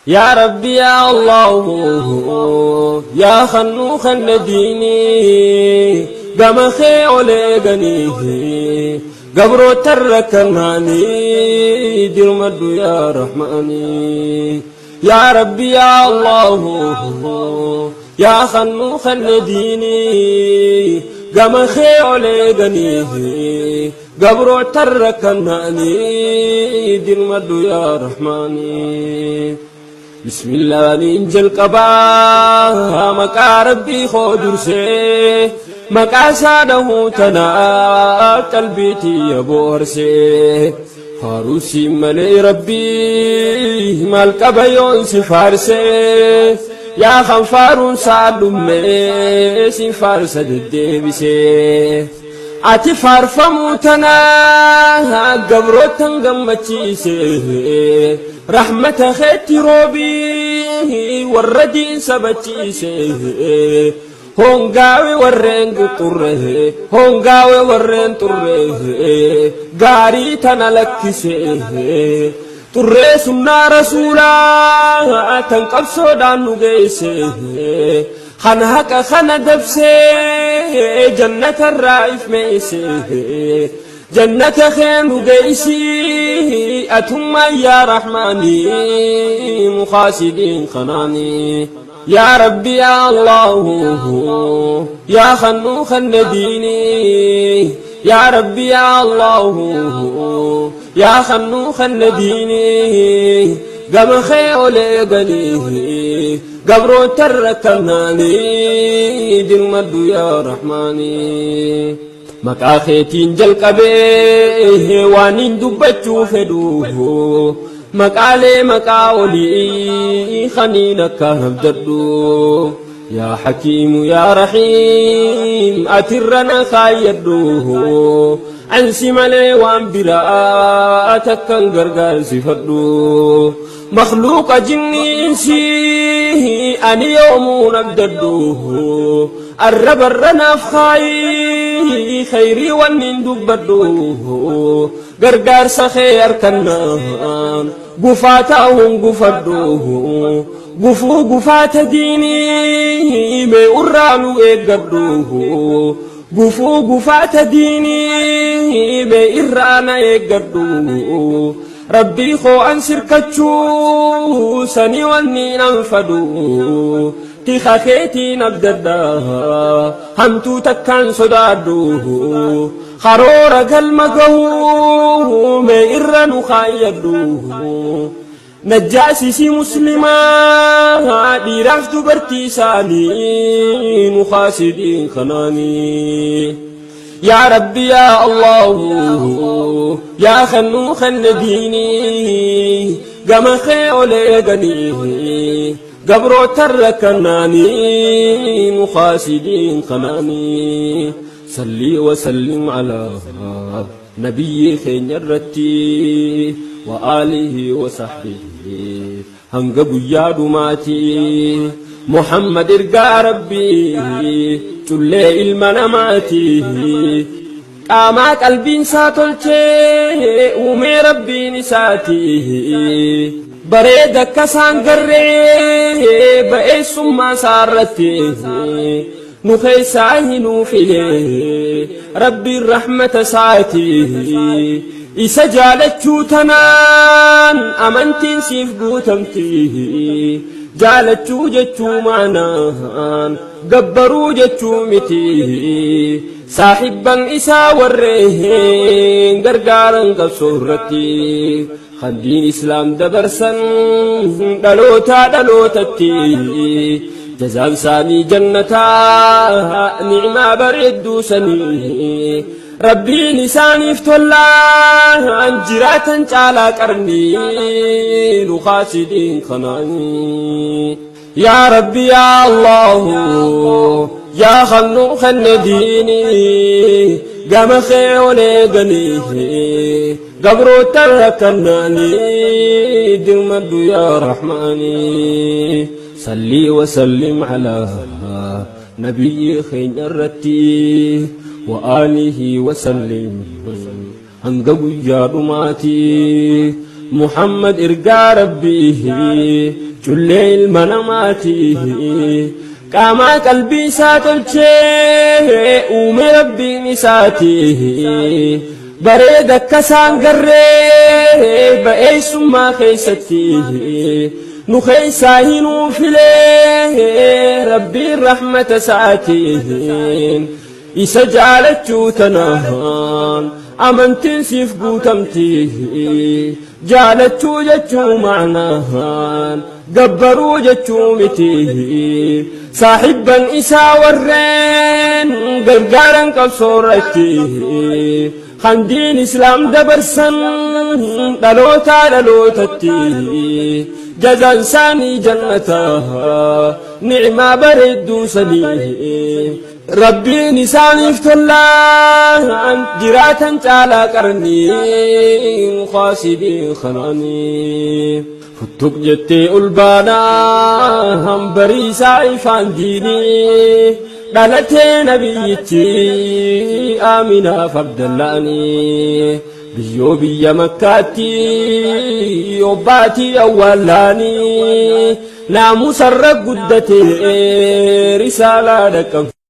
Yaa Rabbi yaa Allahu yaa khannuu khanna diinii gama kee ol eeganii gabroota rakkanaanii dirmadhu yaa Rahmaanii. Yaa Rabbi yaa Allahu yaa khannuu khanna diinii gama kee ol eeganii gabroota rakkanaanii dirmadhu yaa Rahmaanii. Bismillaaniin jalqabaa maqaa Rabbii koo dursee maqaa isaa dhahuu tanaa qalbii tiyya boorsee faarusiin malee Rabbii maal qaba yoon si faarsee yaa kan faaruun isaa dhumee si faarsa deddeebisee. Ati faarfamuu tanaa gabrootan gammachiise rahmata keetti roobii warra diin sabachiise hongaawe warreen quxxurre hongaawe warreen xurre gaarii tana lakkise xurree sunnaa rasuulaa tan qabsoodhaan nu geesse kan haqa kana dabsee jannatarraa ifmeesse jannata kee nu geessi atummaan yaa rahmaanii mukaasidiin kanaanii. Yaa Rabbi yaa Allahu yaa khannuu khanna diinii yaa Rabbi yaa Allahu yaa khannuu khanna diinii gama kee ol eeganii gabroota rakkanaanii dirmadhu yaa Rahmaanii. Maqaa keetiin jalqabee waan hin dubbachuu fedhu maqaalee maqaa olii kaniin akka abdadhu yaa Hakiimu yaa Rahiim atirra na kaayyadhu ansi malee waan biraa takkan gargaarsifadhu makhluuqa jinnii insii ani yoomuun abdadhu arrabarra naaf kaayi khayrii wannin dubbadhu gargaarsa kee harkannaan gufaataa hun gufadhu gufuu gufaata diinii mee urraa nu eeggadhu gufuu gufaata diinii mee irraa na eeggadhu Rabbii koo an sirkachuu sanii wanni nan fadhu tika keetiin abdadha hamtuu takkaan sodaadhu karoora galma gahuu mee irra nu kaayyadhu najjaasisii muslimaa dhiiraaf dubartii isaanii nu kaasidiin kanaanii. Yaa Rabbi yaa Allahu yaa khannuu khanna diinii gama kee ol eeganii gabroota rakkanaanii nu kaasidiin kanaanii sallii wasallim alaa nabiyyi keenya irratti wa aalihi wa sahbihi hanga guyyaa dhumaati Muhammad ergaa Rabbii cullee ilma namaati qaamaa qalbiin isaa tolchee uumee Rabbiin isaati bareeda akka isaan garree ba'eessummaa isaa irratti nu keessaa hinuu filee Rabbiin rahmata isaati isa jaalachuu tanaan amantiin siif guutamti jaalachuu jechuu maanaan gabbaruu jechuu miti saaxibban isaa warreen gargaaran qabsoo irratti kan diin islaam dabarsan dhalootaa dhalootatti jazaan isaanii jannataa ni'maa bareedduu sanii Rabbiin isaaniif tollaan jiraatan caalaa qarnii nu kaasidiin kanaanii. Yaa Rabbi yaa Allahu yaa khannuu khanna diinii gama kee ol eeganii gabroota rakkannaanii dirmadhu yaa Rahmaanii. Sallii wasallim alaa nabiyyi keenya irratti wa aalihi wasallim hanga guyyaa dhumaati. Muhammad ergaa Rabbii Cullee ilma namaati. Qaamaa qalbii isaa tolchee uume Rabbiin isaati. Bareeda akka isaan garree ba'eessummaa keessatti. Nu keessaa hinuu filee Rabbiin rahmata isaatiin. Isa jaalachuu tanaan amantiin siif guutamti. Jaalachuu jechuu ma'naan gabbaruu jechuu miti. Saaxibban isaa warreen gargaaran qabsoorratti. Kan diin islaam dabarsan dhalootaa dhalootatti. Jazaan isaanii jannata ni'maa bareedduu sanii. Rabbiin isaaniif tollaan jiraatan caalaa qarnii khaasidii kanaanii. Futtuq jettee ol baanaa hambariisaa ifaan diinii dhalatee nabiyyichi Aaminaaf Abdallaanii. Biyyoo biyya Makkaatti obbaatii awwaallaanii naamusarra guddatee risaalaa dhaqqabsiise.